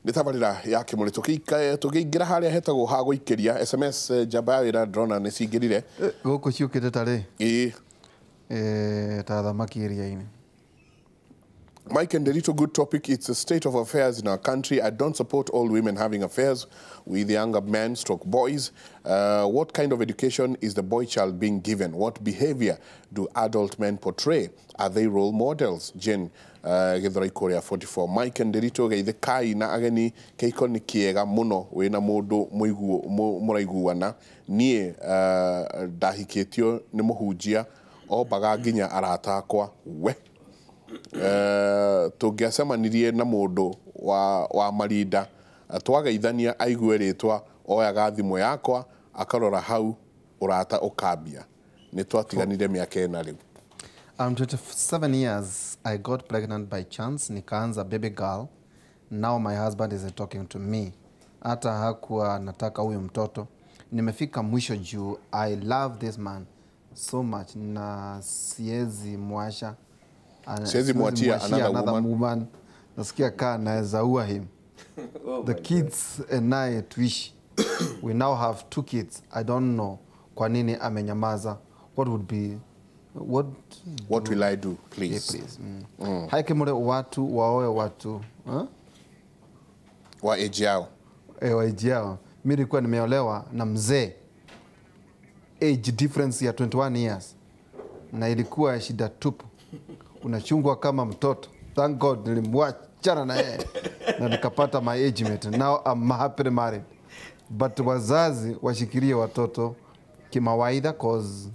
Nĩ tabarĩra ya Kĩmũrĩ tũkĩingĩra harĩa hetagwo ha gũikĩria SMS njamba ya wĩra ndĩrona nĩ cingĩrire. Gũkũ ciũkĩte tarĩ Ĩĩ. Ta thamaki iria-inĩ. Mike and Derito, good topic. It's a state of affairs in our country. I don't support all women having affairs with younger men stroke boys. What kind of education is the boy child being given? What behavior do adult men portray? Are they role models? Jane, Githurai Korea 44. Mike and Derito, geithe kai na ageni keiko nĩ kĩega mũno wĩna mũndũ mũraiguana. Niĩ ndahikĩtio nĩ mũhunjia ombaga nginya arata akwa we. Tũngĩacemanirie na mũndũ wa marinda twageithania aigue rĩtwa oyaga thimũ yakwa akarora hau ũrata ũkambia. Nĩ twatiganire mĩaka ĩna rĩu. I'm 27 years. I got pregnant by chance. Nikaanza baby girl. Now my husband is talking to me. Hata hakuwa nataka huyu mtoto. Nimefika mwisho juu. I love this man so much. Na siwezi mwasha. Siwezi mwachia another woman. Nasikia kaa naweza ua him. The kids and I tuishi. We now have 2 kids. I don't know kwa nini amenyamaza. What would be what will I do, please? Yeah, please. Hai Kimure, watu waoe watu. Huh? Wa age yao. Wa age yao. Mimi nilikuwa nimeolewa na mzee. Age difference ya 21 years. Na ilikuwa shida tupu. Unachungwa kama mtoto. Thank God nilimwachana na yeye na nikapata my age mate. Now I'm happily married. But wazazi washikilie watoto kimawaidha cause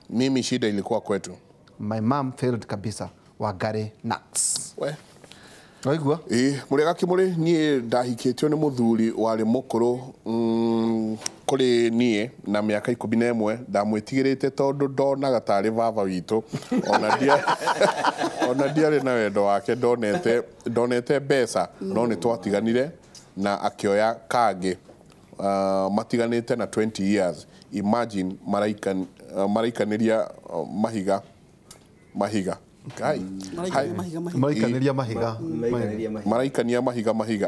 mimi shida ilikuwa kwetu. My mom failed kabisa. Wagare nuts. We. Waigua? Murega Kimuri niĩ ndahikĩtio nĩ mũthuri warĩ mũkũrũ kũrĩ niĩ na mĩaka 11 ndamwĩtigĩrĩte tondũ ndonaga tarĩ baba witũ ona ndiarĩ na wendo wake ndonete mbeca no nĩ twatiganire na akĩoya kangĩ matiganĩte na 20 years. Imagine maraikanĩria mahiga mahiga. Kai. Maraikaniria mahiga. Maraikania mahiga mahiga.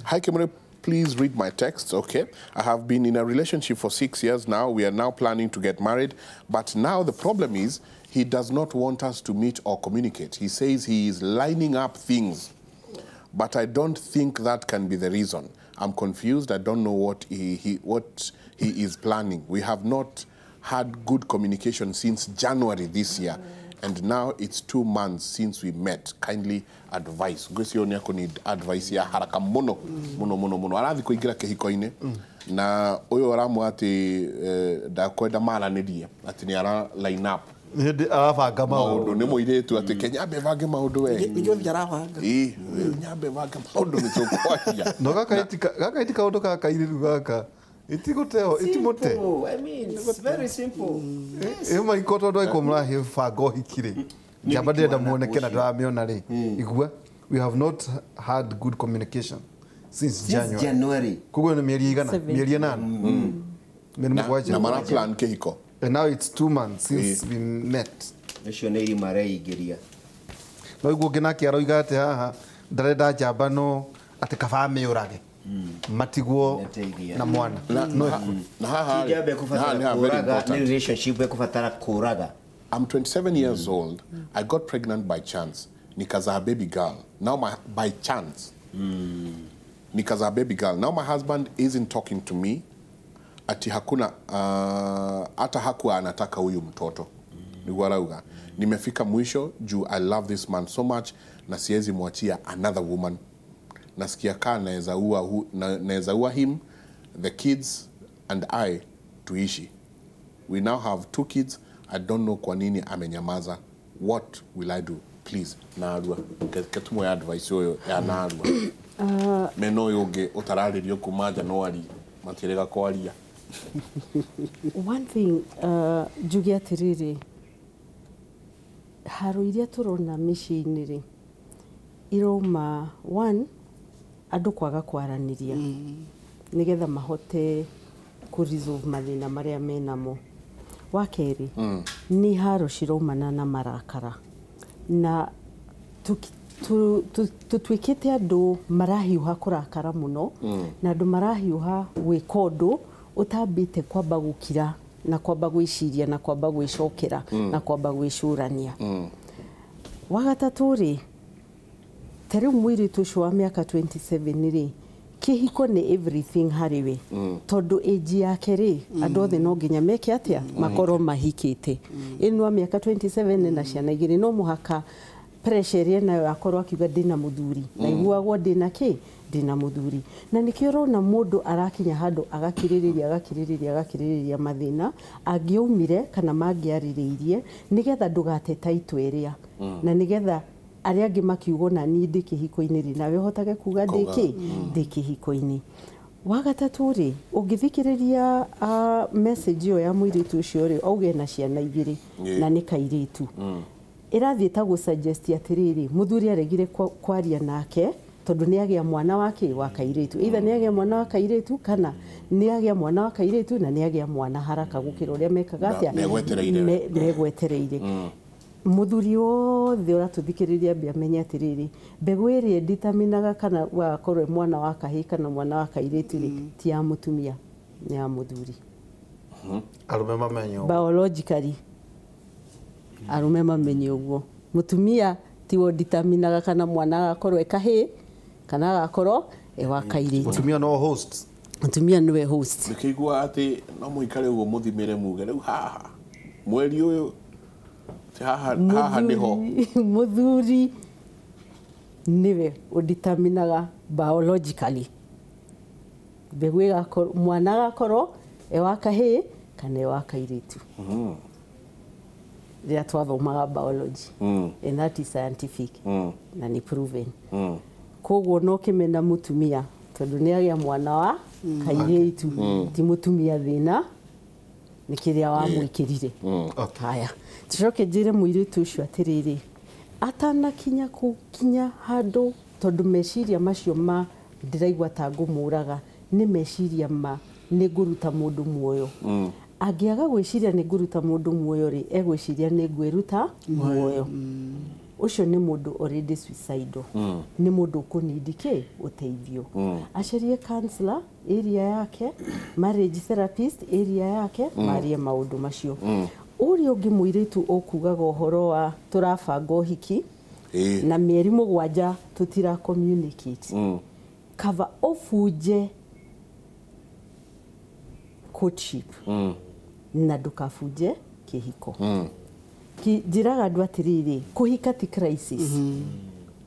Hi Kimure, please read my text. Okay. I have been in a relationship for 6 years now. We are now planning to get married. But now the problem is he does not want us to meet or communicate. He says he is lining up things. But I don't think that can be the reason. I'm confused. I don't know what he is planning. We have not had good communication since January this year. And now it's 2 months since we met. Kindly advice. Ngwĩciria nĩ akũneed advice ya haraka mũno mũno mũno mũno. Arathiĩ kũingĩra kĩhiko-inĩ na ũyũ aramwĩra atĩ ndakwenda maranĩrie atĩ nĩ ara line up. Hĩndĩ arabanga maũndũ. Nĩ mũirĩtu atĩ Kenya nyambe bange maũndũ we. Nĩkĩo thiĩ arabanga. Ĩĩ, nyambe bange maũndũ nĩ tũkwaria. No gaka iti kaũndũ gaka kairĩru gaka. Itiguteo, itimote. I mean, it's very simple. Iyo maiko tondu aiko murahe bango hikire. Njamba ndĩrenda muoneke na ndĩramĩona rĩ. Igua, we have not had good communication since January. Koguo nĩ mĩeri igana, mĩeri ĩnana. Mĩeri mũgwanja. Na mara plan kĩhiko. And now it's 2 months since we met. Ũcio nĩ irima areingĩria. No iguo nake aroiga atĩ haha ndarenda njamba no atĩ kaba amĩũrage. Matigwo na mwana. Na haha relationship ekubatara kuraga. I'm 27 years old. I got pregnant by chance. Nikazaa baby girl. Now my by chance. Nikazaa baby girl. Now my husband isn't talking to me. Ati hakuna hata hakuwa anataka huyu mtoto. Niguo arauga. Nimefika mwisho juu I love this man so much na siwezi mwachia another woman. Nasikia kaa naeza ua him, the kids and I tuishi. We now have 2 kids. I don't know kwa nini amenyamaza. What will I do? Please, narua. Ketumo ya advice yoyo ya narua. Meno yoge utararirio kuma January matirega kwaria. One thing njuge atiriri haro iria turona mĩciĩ-inĩ rĩ irauma one andũ kwaga kwaranĩria nĩgetha mahote kũ resolve mathĩna marĩa menamo. Wa kerĩ nĩ haro ciraumana na marakara na Tutuĩkĩte andũ marahiũha kũrakara mũno na andũ marahiũha gwĩka ũndũ ũtambĩte kwamba gũkira na kwamba gwĩciria na kwamba gwĩcokera na kwamba gwĩcũrania. Wa gatatũ rĩ, ta rĩu mũirĩtu ũcio wa mĩaka 27 rĩ, kĩhiko nĩ everything harĩ we, tondũ age yake rĩ, andũ othe no nginya meke atĩa, makorwo mahikĩte. Ĩno wa mĩaka 27 na ciana igĩrĩ, no mũhaka pressure ĩrĩa nayo akorwo akiuga ndĩna mũthuri, na iguagwo ndĩna kĩ, ndĩna mũthuri. Na nĩkĩo ũrona mũndũ arakinya handũ agakirĩrĩria agakirĩrĩria agakirĩrĩria mathĩna angĩaumire kana mangĩarĩrĩirie, nĩgetha ndũgate title ĩrĩa, na nĩgetha arĩa angĩ makiugwo na niĩ ndĩ kĩhiko-inĩ rĩ, nawe ũhotage kuga ndĩ kĩ, ndĩ kĩhiko-inĩ. Wa gatatũ rĩ, ũngĩthikĩrĩria message ĩyo ya mũirĩtu ũcio rĩ, auge na ciana igĩrĩ na nĩ kairĩtu, ĩrathiĩ ta gũ-suggest atĩrĩrĩ, mũthuri aregire kwaria nake tondũ nĩ agĩa mwana wake wa kairĩtu, either nĩ agĩa mwana wa kairĩtu kana nĩ agĩa mwana wa kairĩtu na nĩ agĩa mwana haraka gũkĩra ũrĩa mekaga atĩa, megwetereire. Mũthuri wothe ũratũthikĩrĩria ambe amenye atĩrĩrĩ, mbegũ ĩrĩa ĩnditaminaga kana wakorwo mwana wa kahĩĩ kana mwana wa kairĩtu rĩ, ti ya mũtumia, nĩ ya mũthuri. Arũme mamenye ũguo. Biologically arũme mamenye ũguo. Mũtumia tiwe ũnditaminaga kana mwana agakorwo e kahĩĩ kana agakorwo e wa kairĩtu. Mũtumia no host. Mũtumia nĩwe host. Nĩkĩigua atĩ no mũikare ũguo mũthimĩre muge rĩu haha mweri ũyũ haha nĩho. Mũthuri nĩwe ũnditaminaga biologically mbegũ ĩgakorwo mwana agakorwo e wa kahĩĩ kana e wa kairĩtu. Rĩrĩa twathomaga biology, and that is scientific na nĩ proven. Koguo no kĩmena mũtumia tondũ nĩ agĩa mwana wa kairĩtu, ti mũtumia thĩna, nĩ kĩrĩa wamwĩkĩrire. Haya, tucoke njĩre mũirĩtu ũcio atĩrĩrĩ, atanakinya gũkinya handũ, tondũ meciria macio ma ndĩraigua ta ngũmũraga nĩ meciria ma nĩ ngũruta mũndũ muoyo. Angĩaga gwĩciria nĩ ngũruta mũndũ muoyo rĩ, egwĩciria nĩ ngwĩruta muoyo. Ũcio nĩ mũndũ already suicidal, nĩ mũndũ ũkũnidi kĩ ũteithio. Acarie counselor area yake, marriage therapist area yake, marie maũndũ macio. Ũrĩa ũngĩ mũirĩtu ũkugaga ũhoro wa tũrabanga ũhiki na mĩeri 7 tũtira communicate, kaba ũbunje courtship na ndũkabunje kĩhiko. Njĩraga andũ atĩrĩrĩ, kũhika ti crisis,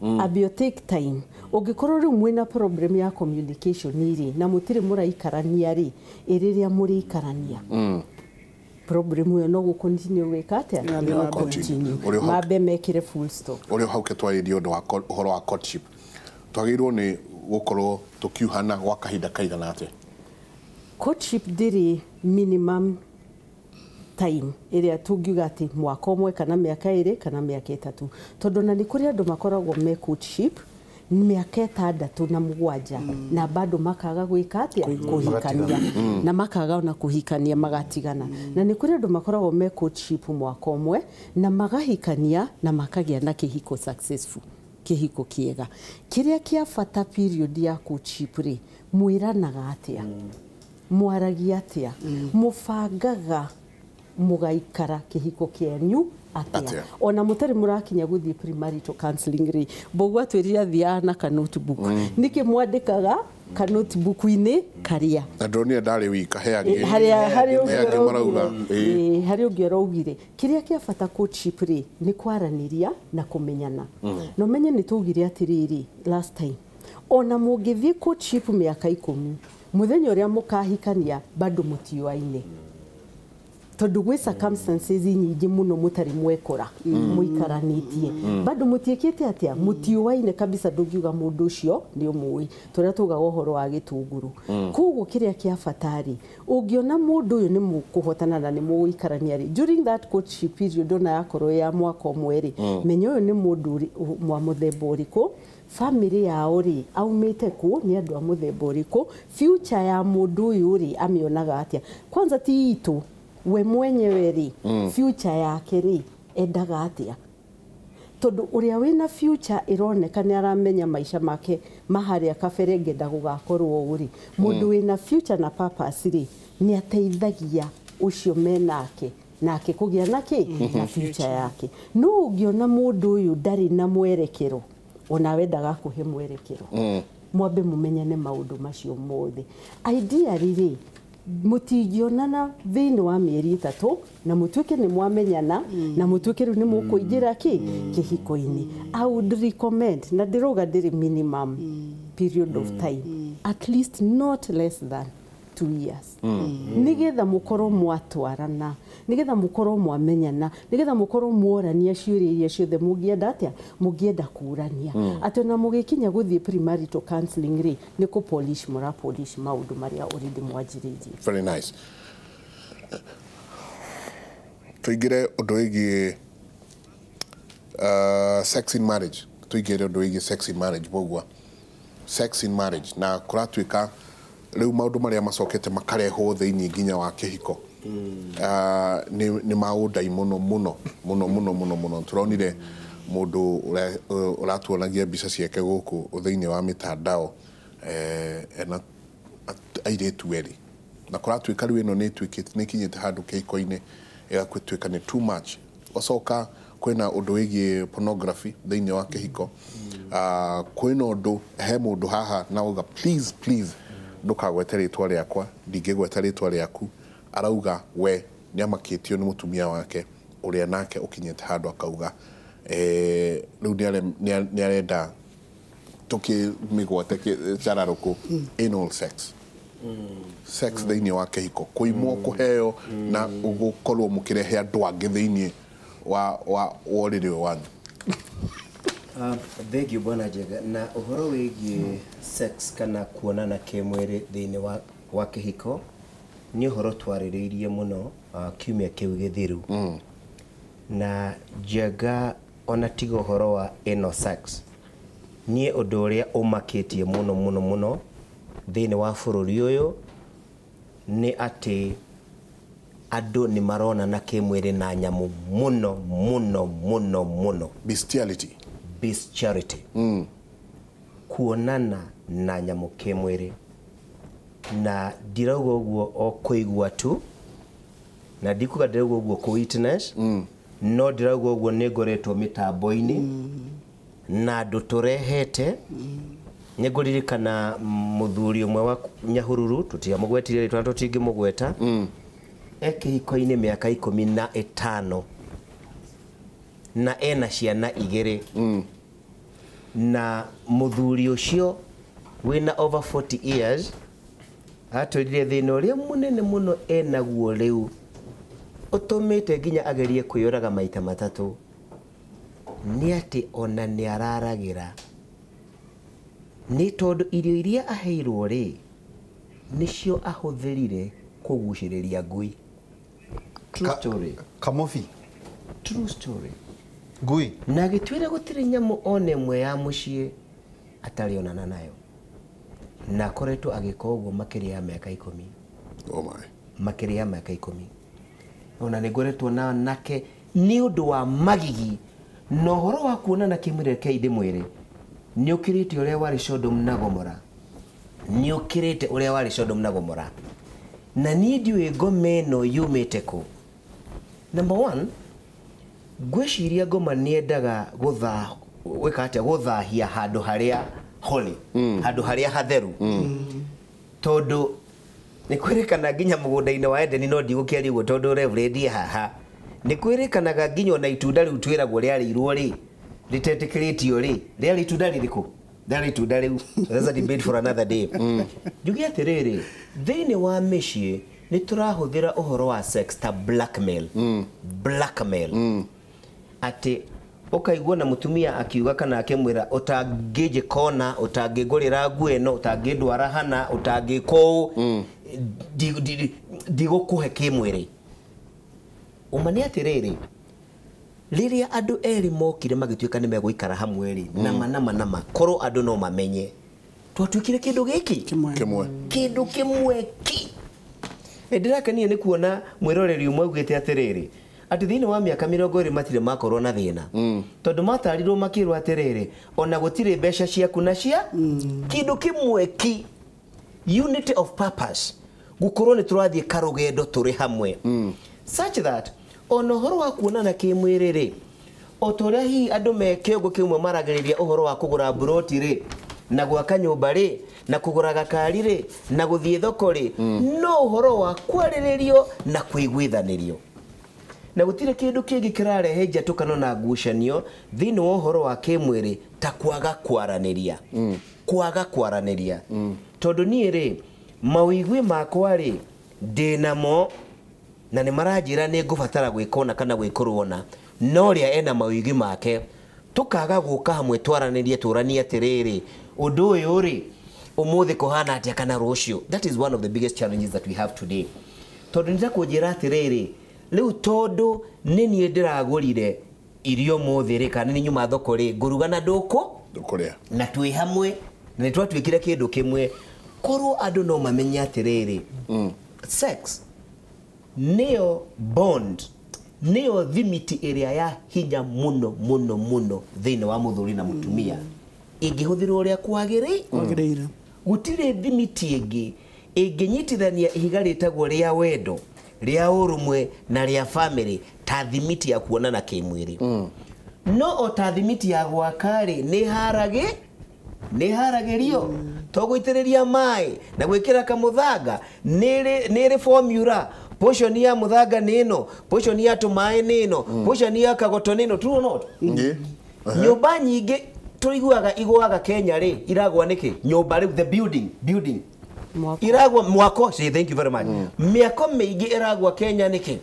ambe take time. Ũngĩkorwo rĩu mwĩna problem ya communication rĩ, na mũtirĩ mũraikarania rĩ, ĩrĩrĩa mũrĩikarania problem ĩyo no gũ continue gwĩka atĩa, no continue, mambe mekĩre full stop. Ũrĩa hauke twarĩrie ũndũ wa ũhoro wa courtship, twagĩrĩirwo nĩ gũkorwo tũkiuhana gwa kahinda kaigana atĩa? Courtship ndĩrĩ minimum time ĩrĩa tũngiuga atĩ mwaka ũmwe kana mĩaka 2 kana mĩaka 3, tondũ na nĩ kũrĩ andũ makoragwo me courtship mĩaka 6 na 7 na bado makaga gwĩka atĩa, kũhikania, na makaga ona kũhikania magatigana. Na nĩ kũrĩ andũ makoragwo me courtship mwaka ũmwe na magahikania na makagĩa na kĩhiko successful, kĩhiko kĩega. Kĩrĩa kĩa bata period ya courtship rĩ, mwĩranaga atĩa, mwaragia atĩa, mũbangaga mũgaikara kĩhiko kĩanyu atĩa, ona mũtarĩ mũrakinya gũthiĩ premarital counseling rĩ, Mbogo atwĩrire athiaga na ka notebook. Nĩkĩ mwandĩkaga ka notebook-inĩ karĩa na ndonire ndarĩ wika, he angĩ harĩ ũngĩ ũraugire. Kĩrĩa kĩa bata courtship rĩ, nĩ kwaranĩria na kũmenyana. Na ũmenye nĩ twaugire atĩrĩrĩ last time, ona mũngĩthiĩ courtship mĩaka 10, mũthenya ũrĩa mũkahikania bado mũtiũaine, tondũ gwĩ circumstances nyingĩ mũno mũtarĩ mwekora mũikaranĩtie, bado mũtiĩkĩte atĩa, mũtiũaine kabisa, ndũngiuga mũndũ ũcio nĩ ũmũĩ, tũrĩa tugaga ũhoro wa gĩtũngũrũ. Koguo kĩrĩa kĩa bata rĩ, ũngĩona mũndũ ũyũ nĩ mũkũhotana na nĩ mũgũikarania rĩ, during that courtship period ona yakorwo ya mwaka ũmwe rĩ, menya ũyũ nĩ mũndũ wa mũthemba ũrĩkũ, family yao rĩ, aumĩte kũ, nĩ andũ a mũthemba ũrĩkũ, future ya mũndũ ũyũ rĩ, amĩonaga atĩa. Kwanza ti itũ we mwenyewe rĩ, future yake rĩ, endaga atĩa. Tondu uria wina future ironeka ni aramenya maisha make maharia kabere ngenda gugakorwo uri. Mundu wina future na purpose ri ni ateithagia ucio menake nake kugia nake na future yake. No ungiona mundu uyu ndari na mwerekero ona wendaga kuhe mwerekero. Mwambe mumenyane maundu macio mothe. Ideally ri mutingionana thiini wa mieri 3 na mutuike ni mwamenyana na mutuike riu ni mukuingira ki kihiko-ini. I would recommend na ndiroga ndiri minimum period of time at least not less than 2 years. Nigetha mukorwo mwatwarana, nigetha mukorwo mwamenyana, nigetha mukorwo mworania ciũria iria ciothe mũngĩenda atia mũngĩenda kũrania. Atĩ ona mũgĩkinya gũthiĩ premarital counseling rĩ nĩ kũ polish mũra polish maũndũ marĩa already mwanjĩrĩirie. Very nice. Tuingire ũndũ wĩgiĩ sex in marriage. Tuingire ũndũ wĩgiĩ sex in marriage bogwa. Sex in marriage na kũratuĩka rĩu maũndũ marĩa macokete makarehwo thĩinĩ nginya wa kĩhiko nĩ maũndai mũno mũno mũno mũno mũno mũno. Tũronire mũndũ ũratuonagia mbica ciake gũkũ thĩinĩ wa mĩtandao ena airĩtu erĩ na kũratuĩka rĩu ĩno nĩ ĩkinyĩte handũ kĩhiko-inĩ ĩgatuĩka nĩ too much. Wacoka kwĩna ũndũ wĩgiĩ pornography thĩinĩ wa kĩhiko. Kwĩna ũndũ he mũndũ haha na auga please please ndukagwete rĩtwa rĩakwa, ndingĩgweta rĩtwa rĩaku. Arauga we nĩamakĩtio nĩ mũtumia wake ũrĩa nake ũkinyĩte handũ akauga rĩu nĩarenda tũkĩmĩgwate cararũkũ anal sex. Sex thĩinĩ wa kĩhiko kũimwo kũheo na gũkorwo mũkĩrehe andũ angĩ thĩinĩ wa ũrĩrĩ ũyũ wanyu. Thank you Bwana Njega. Na ũhoro wĩgiĩ sex kana kuonana kĩmwĩrĩ thĩinĩ wa kĩhiko nĩ ũhoro twarĩrĩirie mũno kiumia kĩu gĩthiru. Na Njega ona tiga ũhoro wa anal sex, niĩ ũndũ ũrĩa ũmakĩtie mũno mũno mũno thĩinĩ wa bũrũri ũyũ nĩ atĩ andũ nĩ maronana kĩmwĩrĩ na nyamũ mũno mũno mũno mũno. Bestiality. Bestiality. Kuonana na nyamũ kĩmwĩrĩ. Na ndirauga ũguo o kũigua tu, na ndikuga ndirauga ũguo kũ witness, no ndirauga ũguo nĩ ngoretwo mĩtambo-inĩ na andũ tũrehete. Nĩ ngũririkana mũthuri ũmwe wa Nyahururu, tũtiamũgwetire rĩtwa na tũtingĩmũgweta, e kĩhiko-inĩ mĩaka 15 na ena ciana 2. Na mũthuri ũcio wĩna over 40 years atwĩrire thĩna ũrĩa mũnene mũno enaguo rĩu ũtũmĩte nginya agerie kwĩyũraga maita 3 nĩ atĩ ona nĩ araragĩra nĩ tondũ irio iria aheirwo rĩ nĩcio ahũthĩrire kũgucĩrĩria ngui. True story. Kamofi. True story. Ngui. Na gĩtwĩra gũtirĩ nyamũ ona ĩmwe ya mũciĩ atarĩ onana nayo. Na akoretwo agĩka ũguo makĩria ya mĩaka 10. Oh my. Makĩria ya mĩaka 10. Ona nĩ ngoretwo na anake nĩ ũndũ wa magigi na ũhoro wa kuonana kĩmwĩrĩ rekei ndĩmwĩre nĩ ũkĩrĩte ũrĩa warĩ Sodom na Gomora. Nĩ ũkĩrĩte ũrĩa warĩ Sodom na Gomora. Na niĩ ndiũĩ ngoma ĩno yumĩte kũ. Number 1, ngwĩciria ngoma nĩendaga gwĩka atĩa gũthahia handũ harĩa holy, handũ harĩa hatheru. Tondũ nĩ kwĩrĩkana nginya mũgũnda-inĩ wa Edeni, no ndigũkĩaria ũguo tondũ Reverend haha, nĩ kwĩrĩkanaga nginya ona itunda rĩu twĩragwo rĩarĩirwo rĩ rĩtetĩkĩrĩtio rĩ rĩarĩ itunda rĩrĩkũ? Rĩarĩ itunda rĩu. That's a debate for another day. Njuge atĩrĩrĩ, thĩinĩ wa mĩciĩ nĩ tũrahũthĩra ũhoro wa sex ta blackmail. Blackmail. Atĩ ũkaigua na mũtumia akiuga kana akĩmwĩra ũtangĩnjĩka ũna, ũtangĩngũrĩra nguo ĩno, ũtangĩndwara hana, ũtangĩka ũũ, ndigũkũhe kĩmwĩrĩ. Ũma nĩ atĩrĩrĩ, rĩrĩa andũ erĩ mokire magĩtuĩka nĩ megũikara hamwe rĩ, nama nama nama, korwo andũ no mamenye twatuĩkire kĩndũ gĩkĩ kĩmwe, kĩndũ kĩmwe ki. Ndĩrakenia nĩ kuona mwĩroreri ũmwe augĩte atĩrĩrĩ, Atĩ thĩinĩ wa mĩaka 20 matirĩ makorwo na thĩna. Tondũ matarirwo makĩrwo atĩrĩrĩ, ona gũtirĩ mbeca ciaku na cia kĩndũ kĩmwe ki unity of purpose gukorwo nĩ tũrathiĩ karũgendo tũrĩ hamwe. Such that ona ũhoro wa kuonana kĩmwĩrĩ rĩ, o ta ũrĩa hihi andũ me kĩongo kĩmwe maragĩrĩria ũhoro wa kũgũra mburoti rĩ, na gwaka nyũmba rĩ, na kũgũra gakari rĩ, na gũthiĩ thoko rĩ, no ũhoro wa kwarĩrĩrio na kũiguithanĩrio. Na gũtirĩ kĩndũ kĩngĩ kĩrarehe njatũkano na ngucanio thĩinĩ wa ũhoro wa kĩmwĩrĩ ta kwaga kwaranĩria. Kwaga kwaranĩria. Tondũ niĩ rĩ, mawĩigwi makwa rĩ, ndĩnamo na nĩ maranjĩra nĩ ngũbatara gwĩka ũna kana gwĩkũrwo ũna, no ũrĩa ena mawĩigwi make tũkaga gũka hamwe twaranĩrie tũranie atĩrĩrĩ, ũndũ ũyũ rĩ ũmũthĩ kũhana atĩa kana rũciũ. That is one of the biggest challenges that we have today. Tondũ nĩ ta kũnjĩra atĩrĩrĩ, rĩu tondũ nĩ niĩ ndĩragũrire irio mũthĩ rĩ, kana nĩ nyuma thoko rĩ, ngũruga na ndũkũ Ndũkũrĩa. na twĩ hamwe na nĩ twatuĩkire kĩndũ kĩmwe. Korwo andũ no mamenye atĩrĩrĩ, sex nĩyo bond, nĩyo thimiti ĩrĩa ya hinya mũno mũno mũno thĩinĩ wa mũthuri na mũtumia ĩngĩhũthĩrwo ũrĩa kwagĩrĩire. Gũtirĩ thimiti ĩngĩ ĩngĩnyitithania ihiga rĩtagwo rĩa wendo, rĩa ũrũmwe na rĩa family ta thimiti ya kuonana kĩmwĩrĩ. No o ta thimiti ya gwaka rĩ, nĩ haragĩrio to gũitĩrĩria maĩ na gwĩkĩra kamũthanga, nĩ ĩrĩ formula. Portion ya mũthanga nĩ ĩno, portion ya tũmaĩ nĩ ĩno, portion ya kagoto nĩ ĩno. True or not? Nyũmba nyingĩ tũiguaga igũaga Kenya rĩ, iragwa nĩkĩ? Nyũmba rĩu, the building iragwa mwako. Say thank you very much. Mĩako mĩingĩ ĩragwa Kenya nĩkĩ?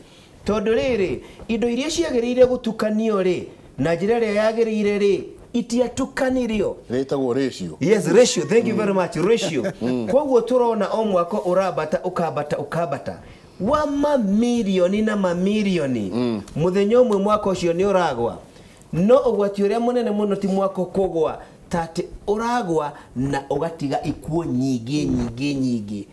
Tondũ rĩrĩ, indo iria ciagĩrĩire gũtukanio rĩ, na njĩra ĩrĩa yagĩrĩire rĩ, itiatukanirio. Rĩtagwo ratio. Yes, ratio. Thank you very much. Ratio. Koguo tũrona o mwako ũrambata ũkambata ũkambata wa mamirioni na mamirioni. Mũthenya ũmwe mwaka ũcio nĩ ũragwa. No ũgwati ũrĩa mũnene mũno ti mwako kũgwa, ta atĩ ũragwa na ũgatiga ikuũ nyingĩ nyingĩ nyingĩ.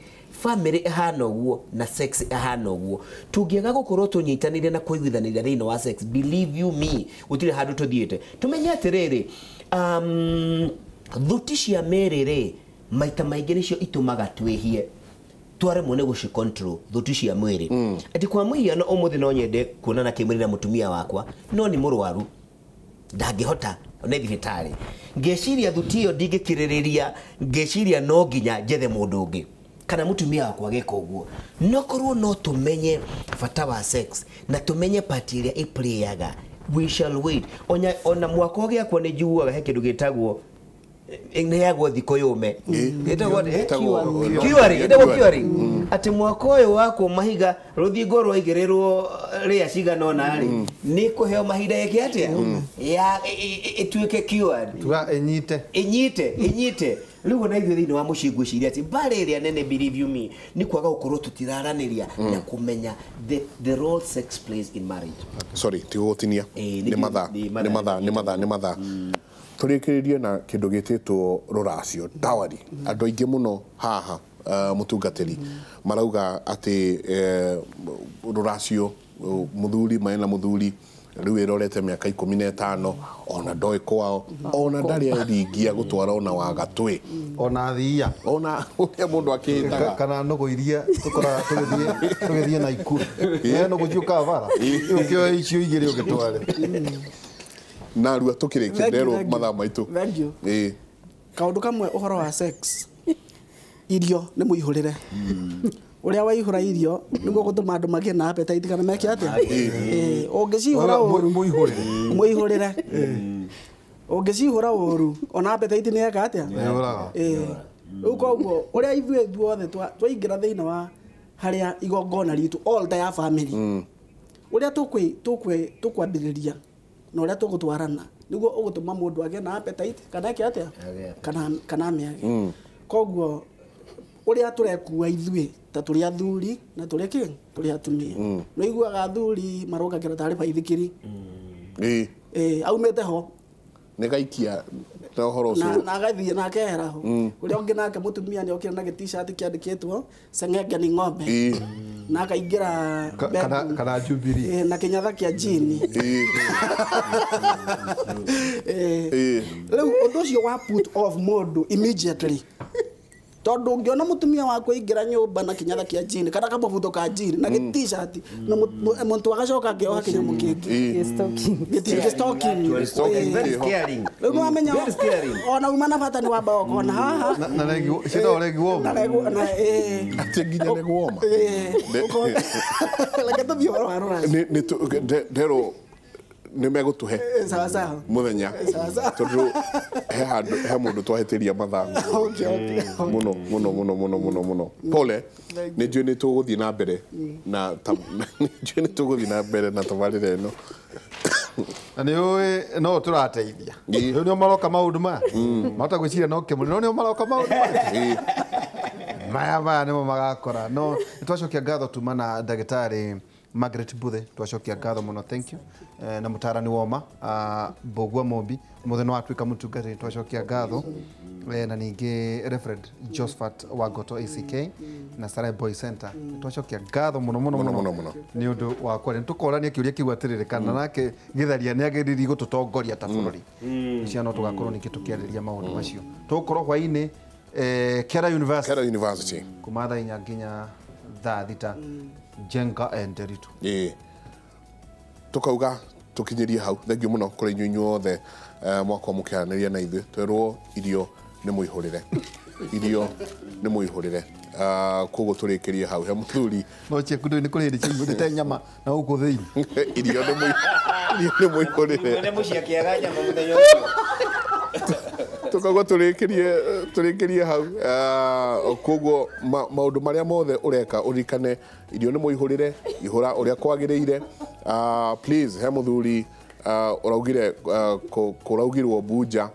Family ĩhana ũguo na sex ĩhana ũguo. Tũngĩaga gũkorwo tũnyitanĩire na kũiguithanĩria thĩinĩ wa sex, believe you me, gũtirĩ handũ tũthiĩte. Tũmenye atĩrĩrĩ, thuti cia mĩĩrĩ rĩ, maita maingĩ nĩcio itũmaga twĩhie, twaremwo nĩ gũci control thuti cia mwĩrĩ. Atĩ kwa mũhiano ũmũthĩ no nyende kuonana kĩmwĩrĩ na mũtumia wakwa, no nĩ mũrwaru, ndangĩhota, nĩ thibitarĩ. Ngeciria thuti ĩyo ndingĩkirĩrĩria, ngeciria no nginya njethe mũndũ ũngĩ kana mũtumia wakwa ageka ũguo. No korwo no tũmenye bata wa sex na tũmenye part ĩrĩa ĩplayaga, we shall wait. Ona mwaka ũgĩakwo nĩ njiguaga he kĩndũ gĩtagwo nĩheagwo thikũ yũme, ĩtagwo curing, atĩ mwaka ũyũ wakwo mahiga rũthingo rwaigĩrĩrwo rĩa cigana ũna rĩ, nĩ kũheo mahinda ĩke atĩa ya ĩtuĩke cured, tuga ĩnyite ĩnyite. Rĩu ona ithuĩ thĩinĩ wa mũciĩ ngwĩciria atĩ mbara ĩrĩa nene, believe you me, nĩ kwaga gũkorwo tũtiraranĩria na kũmenya the role sex plays in marriage. Sorry, tigũgũtinia. Nĩ mathaa, nĩ mathaa, nĩ mathaa, nĩ mathaa. Tũrĩkĩrĩrie na kĩndũ gĩtĩtwo rũracio, dowry. Andũ aingĩ mũno haha mũtungatĩri marauga atĩ rũracio, mũthuri mena mũthuri rĩu ĩrorete mĩaka 15, ona ndoĩ kwao, ona ndarĩ eringia gũtwara ona wa gatwĩ, ona thiia, ona ũrĩa mũndũ akĩhĩtaga, kana nũgũ iria tũkoraga tũgĩthiĩ na ikuru, nũgũ ciũkaga bara ũkĩoya icio igĩrĩ ũgĩtware. Narua tũkĩrĩkia nderwo mathaa maitũ. Thank you. Kaũndũ kamwe ũhoro wa sex, irio nĩ mũihũrĩre. Ũrĩa waihũra irio nĩguo gũtũma andũ magĩe na appetite kana meke atĩa. Ũngĩcihũra ũru, mũihũrĩre. Ũngĩcihũra ũru, ona appetite nĩ yeka atĩa. Rĩu koguo ũrĩa ithuĩ ithuothe twaingĩra thĩinĩ wa harĩa igongona ritũ altar ya family, ũrĩa tũkwambĩrĩria na ũrĩa tũgũtwarana nĩguo ũgũtũma mũndũ agĩe na appetite kana eke atĩa, kana amĩage. Koguo ũrĩa tũrekua ithuĩ ta tũrĩ athuri na tũrĩ kĩ, tũrĩ atumia. Nĩ ũiguaga athuri marũgagĩra tarĩ baithikiri. Aumĩte ho nĩ gaikia na ũhoro ũcio na agathiĩ na akehera ho. Ũrĩa ũngĩ nake mũtumia nĩ okire na gĩ-t-shirt kĩandĩkĩtwo seng'enge ni ng'ombe. Na akaingĩra kana Jubilee na kĩnyatha kĩa jini. Rĩu ũndũ ũcio wa put off mũndũ immediately. Tondũ ũngĩona mũtumia waku aingĩra nyũmba na kĩnyatha kĩa jini kana kamũbuto ka jini na gĩ t-shirt na mũntũ agacoka akĩoha kĩnyamũ kĩngĩ. Gĩ-stocking. Rĩu nĩwamenya ona uma na bata nĩ wamba ũkona haha. Na regi ciĩtagwo regi warmer. Atĩ nginya leg warmer. Reke tũthiĩ ũhoro wa rũracio. Nderwo nĩ megũtũhe Sawa sawa. Mũthenya tondũ he handũ he mũndũ twahĩtĩria mathaa mũno mũno mũno mũno mũno mũno. Pole, nĩ njũĩ nĩ tũgũthiĩ na mbere na nĩ njũĩ nĩ tũgũthiĩ na mbere na tabarĩra ĩno. Na nĩ ũĩ no tũrateithia. Rĩu nĩo maroka maũndũ maya. Mahota gwĩciria no kĩmũrĩ no nĩo maroka maũndũ maya. Maya maya nĩmo magakora. No nĩ twacokia ngatho tuma na ndagĩtarĩ Margaret Mbuthe, twacokia ngatho mũno, thank you. Na mũtarani woma Mbũgua Mombi mũthenya no watuĩka mũtungatĩri, twacokia ngatho. Na ningĩ Reverend Josephat Wagoto ACK na Sarai Boy Center, twacokia ngatho mũno mũno mũno mũno nĩ ũndũ wa kwaria. Nĩtũkorania kĩũria kĩu atĩrĩrĩ kana nake Gĩtharia nĩ agĩrĩire gũtũtongoria ta bũrũri. Cia no tũgakorwo ningĩ tũkĩarĩrĩria maũndũ macio. Tũgũkorwo hwaĩ-inĩ Kera University. Kera University kuma thaa 4 nginya thaa 6. Jenga and Nderitu. Tukauga tukinyirie hau. Thengiũ mũno kũrĩ inyuĩ inyuothe mwakorwo mũkĩaranĩria na ithuĩ. Twerwo irio nĩ mũihũrĩre. Irio nĩ mũihũrĩre. Koguo tũrĩkĩrie hau. He mũthuri no cheku nĩ kũrĩ hĩndĩ ciaihũrĩte nyama na gũkũ thĩinĩ. Irio nĩ mũihũrĩre. Nĩ mũciakĩaga nyama mũthenya ũcio. Tukauga tũrĩkĩrie hau. Koguo maũndũ marĩa mothe ũreka ũririkane irio nĩ mũihũrĩre, ihũra ũrĩa kwagĩrĩire. Please, he mũthuri ũraugire kũraugirwo Bunja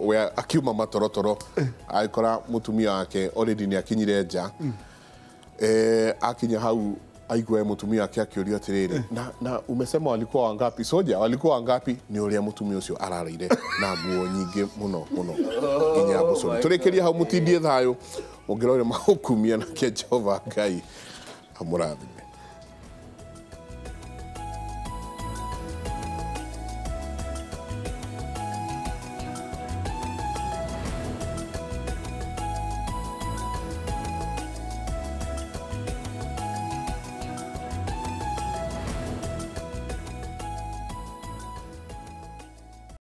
we akiuma matorotoro agĩkora mũtumia wake already nĩ akinyire nja. Akinya hau aigue mũtumia wake akĩũrio atĩrĩrĩ, na umesema walikuwa wangapi? Soja walikuwa wangapi? Nĩ ũrĩa mũtumia ũcio ararĩire na nguo nyingĩ mũno mũno nginya mbũcũrĩ. Tũrĩkĩrie hau, mũtindie thayũ mũngĩrore maũkumia nake Jehova Ngai amũrathime.